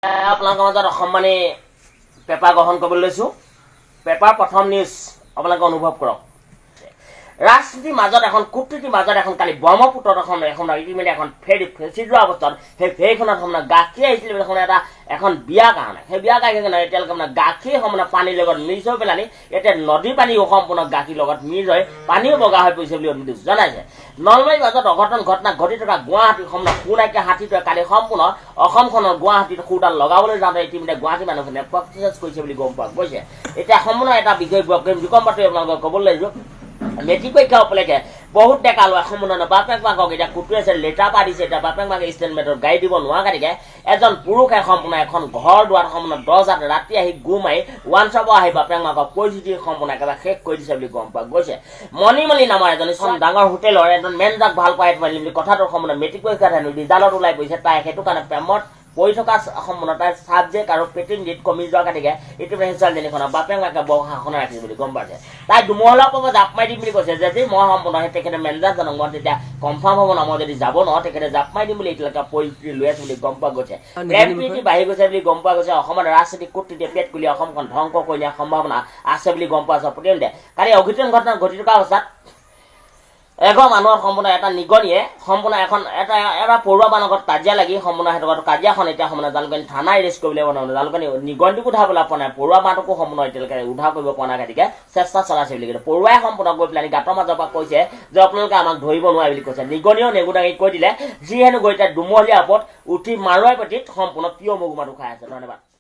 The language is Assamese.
আপোনালোকৰ মাজত অসমবাণী পেপাৰ গ্ৰহণ কৰিবলৈ লৈছোঁ। পেপাৰ প্ৰথম নিউজ আপোনালোকে অনুভৱ কৰক। ৰাজনীতিৰ মাজত এখন কূটনীতিৰ মাজত এখন কালি ব্ৰহ্মপুত্ৰত এখন এখন ইতিমধ্যে এখন ফেৰী ফেচি যোৱা অৱস্থাত সেই ফেৰীখনত সম্পূৰ্ণ গাখীৰ আহিছিল এখন এটা এখন বিয়া কাৰণে, সেই বিয়া গাখীৰখনে এতিয়ালৈকে মানে গাখীৰ সম্পূৰ্ণ পানীৰ লগত মিক্স হৈ পেলানি এতিয়া নদীৰ পানীও সম্পূৰ্ণ গাখীৰ লগত মিক্স হৈ পানীও বগা হৈ পৰিছে বুলি জনাইছে। নলবাৰীৰ মাজত অঘটন ঘটনা ঘটি থকা গুৱাহাটীৰ সম্পূৰ্ণ সোণাকীয়া হাতীটোৱে কালি সম্পূৰ্ণ অসমখনৰ গুৱাহাটীত সুৰডাল লগাবলৈ যাওঁতে ইতিমধ্যে গুৱাহাটী মানুহখিনিয়ে প্ৰচেছ কৰিছে বুলি গম পোৱা গৈছে। এতিয়া সম্পূৰ্ণ এটা বিষয় দুকম বাতৰি আপোনালোকক ক'বলৈ লাগিছোঁ। মেট্ৰিক পৰীক্ষা উপলক্ষে বহুত ডেকা ল'ৰা সম্পূৰ্ণ বাপেক মাকক এতিয়া কুটুৱে আছে, লেটাৰ পা দিছে। এতিয়া বাপেক মাকে ষ্টেটমেণ্টত গাড়ী দিব নোৱাৰা গতিকে এজন পুৰুষে সম্পূৰ্ণ এখন ঘৰ দুৱাৰ সম্পূৰ্ণ দৰ্জাত ৰাতি আহি গু মাৰি ওৱান চাব আহি বাপেক মাকক পৰিস্থিতি সম্পূৰ্ণ একেবাৰে শেষ কৰি দিছে বুলি গম পোৱা গৈছে। মণিমণি নামৰ এজন ডাঙৰ হোটেলৰ এজন মেনেজাৰক ভাল পাই বুলি কথাটো সম্পূৰ্ণ মেট্ৰিক পৰীক্ষাত হেনো ৰিজাল্টত ওলাই পৰিছে। তাই সেইটো কাৰণে প্ৰেমত পঢ়ি থকা সম্পূৰ্ণ তাইৰ ছাবজেক্ট আৰু পেটিং কমি যোৱা গতিকে ইতিমধ্যে সেই ছোৱালীজনীখনৰ বাপেক মাকে বৰ শাসনত ৰাখিছে বুলি গম পাইছে। তাই দুমহলাৰ পৰা জাপ মাৰি দিম বুলি কৈছে। যদি মই সম্পূৰ্ণ সেই তেখেতে মেনেজাৰজনক মই তেতিয়া কনফাৰ্ম হ'ব ন, মই যদি যাব নোৱাৰোঁ তেখেতে জাপ মাৰি দিম বুলি এতিয়ালৈকে পৰিস্থিতি লৈ আছে বুলি গম পোৱা গৈছে। প্ৰেম প্ৰীতি বাঢ়ি গৈছে বুলি গম পোৱা গৈছে। অসমত ৰাজনীতিক কূটনীতিয়ে পেট কুলি অসমখন ধ্বংস কৰি দিয়াৰ সম্ভাৱনা আছে বুলি গম পোৱা গৈছে। প্ৰতিমধ্যে কালি অঘটন ঘটনা ঘটি থকা অৱস্থাত এঘৰ মানুহৰ সম্পূৰ্ণ এটা নিগনিয়ে সম্পূৰ্ণ এখন এটা এটা পৰুৱা বানৰ কাজিয়া লাগি সম্পূৰ্ণ সেইটো কাজিয়াখন এতিয়া সম্পূৰ্ণ জালুকানী থানা এৰেষ্ট কৰিবলৈ পৰা নাই। জালুকানী নিগনিটোকো উঠাবলৈ পৰা নাই, পৰুৱা বাঁহটোকো সম্পূৰ্ণ এতিয়ালৈকে উদ্ধাৰ কৰিব পৰা নাই। গতিকে চেষ্টা চলাইছে বুলি কৈছে। পৰুৱাই সম্পূৰ্ণ গৈ পেলাই গাঁতৰ মাজৰ পৰা কৈছে যে আপোনালোকে আমাক ধৰিব নোৱাৰে বুলি কৈছে। নিগনিয়েও নেগু দাঙি কৈ দিলে, যি হেনো গৈ এতিয়া দুমহলীয়া ওপৰত উঠি মাৰোৱাই পেটিত সম্পূৰ্ণ প্ৰিয় মগুমাটো খাই আছে। ধন্যবাদ।